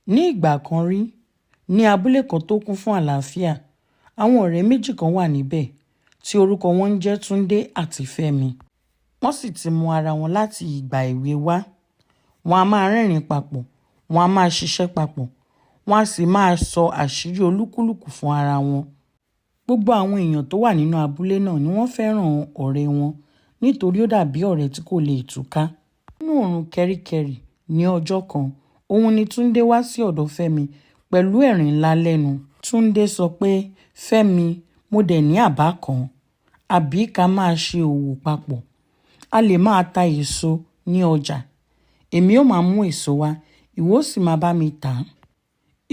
Ní ìgbà kan rí, ní abúlé kan tó kún fún àlàáfíà, àwọn ọ̀rẹ́ méjì kan wà níbẹ̀ tí orúkọ wọn ń jẹ́ Túndé àti Fẹ́mi. Wọ́n sì ti mọ ara wọn láti ìgbà èwe wá. Wọ́n á máa rẹ́rìn-ín papọ̀, wọ́n á máa ṣiṣẹ́ papọ̀, wọ́n á sì máa sọ àṣírí olúkúlùkù fún ara wọn. Gbogbo àwọn èèyàn tó wà nínú abúlé náà ni wọ́n fẹ́ràn ọ̀rẹ́ wọn nítorí ó dàbí ọ̀rẹ́ tí kò lè túká. Nínú oòrùn kẹrìkẹrì ní ọjọ́ kan, òun ni Túndé wá sí ọ̀dọ̀ Fẹ́mi pẹ̀lú ẹ̀rín ńlá lẹ́nu. Túndé sọ pé, "Fẹ́mi, mo dẹ̀ ní àbá kan. Àbí ká máa ṣe òwò papọ̀? A lè máa ta èso ní ọjà. Èmi ó máa mú èso wá, ìwọ ó sì máa bá mi tà á."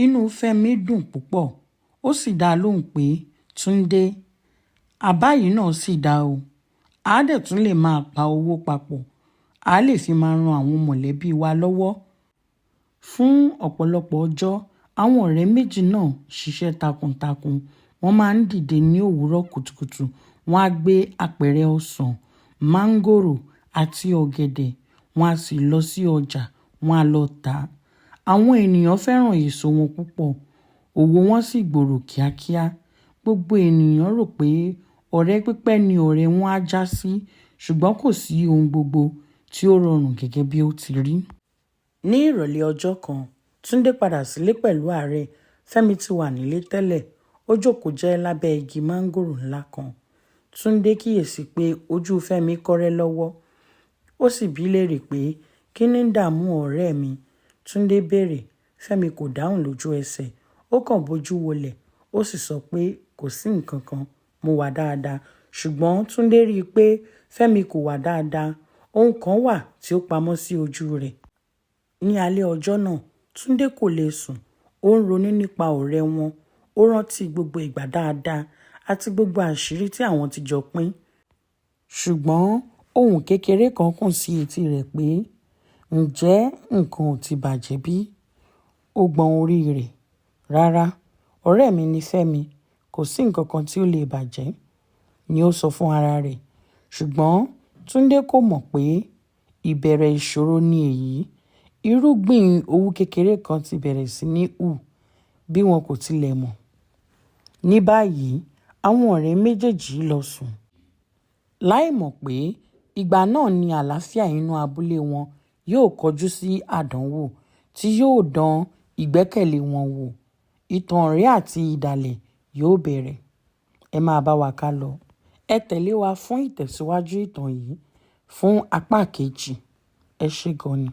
Inú Fẹ́mi dùn púpọ̀, ó sì dá a lóhùn pé, "Túndé, àbá yìí náà sì dáa o. A dẹ̀ tún lè máa pa owó papọ̀. A lè fi máa ran àwọn mọ̀lẹ́bí wa lọ́wọ́." Fún ọ̀pọ̀lọpọ̀ ọjọ́, àwọn ọ̀rẹ́ méjì náà ṣiṣẹ́ takuntakun. Wọ́n máa ń dìde ní òwúrọ̀ kùtùkùtù, wọ́n á gbé apẹ̀rẹ̀ ọsàn, máńgòrò àti ọ̀gẹ̀dẹ̀, wọ́n á sì lọ sí ọjà, wọ́n á lọ tà á. Àwọn ènìyàn fẹ́ràn èso wọn púpọ̀, òwò wọn sì gbòòrò kíákíá. Gbogbo ènìyàn rò pé ọ̀rẹ́ pípẹ́ ni ọ̀rẹ́ wọn á jásí, ṣùgbọ́n kò sí ohun gbogbo tí ó rọrùn gẹ́gẹ́ bí ó ti rí. Ní ìrọ̀lẹ́ ọjọ́ kan, Túndé padà sílé pẹ̀lú àárẹ̀. Fẹ́mi ti wà nílé tẹ́lẹ̀. Ó jókòó jẹ́ lábẹ́ igi máńgòrò ńlá kan. Túndé kíyèsí pé ojú Fẹ́mi kọ́rẹ́ lọ́wọ́. Ó sì bi í léèrè pé, "Kí ni ń dààmú ọ̀rẹ́ mi?" Túndé béèrè. Fẹ́mi kò dáhùn lójú ẹsẹ̀. Ó kàn bojú wolẹ̀, ó sì sọ pé, "Kò sí nǹkan kan, mo wà dáadáa." Ṣùgbọ́n Túndé rí i pé Fẹ́mi kò wà dáadáa. Ohun kan wà tí ó pamọ́ sí ojú rẹ̀. Ní alẹ́ ọjọ́ náà, Túndé kò lè sùn. Ó ń ronú nípa ọ̀rẹ́ wọn. Ó rántí gbogbo ìgbà dáadáa àti gbogbo àṣírí tí àwọn ti jọ pín. Ṣùgbọ́n ohùn kékeré kan kùn sí etí rẹ̀ pé, "Ǹjẹ́ nǹkan ò ti bàjẹ́ bí?" Ó gbọn orí rẹ̀. "Rárá, ọ̀rẹ́ mi ni Fẹ́mi. Kò sí nǹkan kan tí ó lè bàjẹ́," ni ó sọ fún ara rẹ̀. Ṣùgbọ́n Túndé kò mọ̀ pé ìbẹ̀rẹ̀ ìṣòro ni èyí. Irúgbìn owú kékeré kan ti bẹ̀rẹ̀ sí ní hù bí wọn kò tilẹ̀ mọ̀. Ní báyìí, àwọn ọ̀rẹ́ méjèèjì lọ sùn láìmọ̀ pé ìgbà náà ni àlàáfíà inú abúlé wọn yóò kojú sí àdánwò tí yóò dán ìgbẹ́kẹ̀lé wọn wò. Ìtàn ọ̀rẹ́ àti ìdàlẹ̀ yóò bẹ̀rẹ̀. Ẹ máa bá wa ká lọ. Ẹ tẹ̀lé wa fún ìtẹ̀síwájú ìtàn yìí fún apá kejì. Ẹ ṣé gan ni.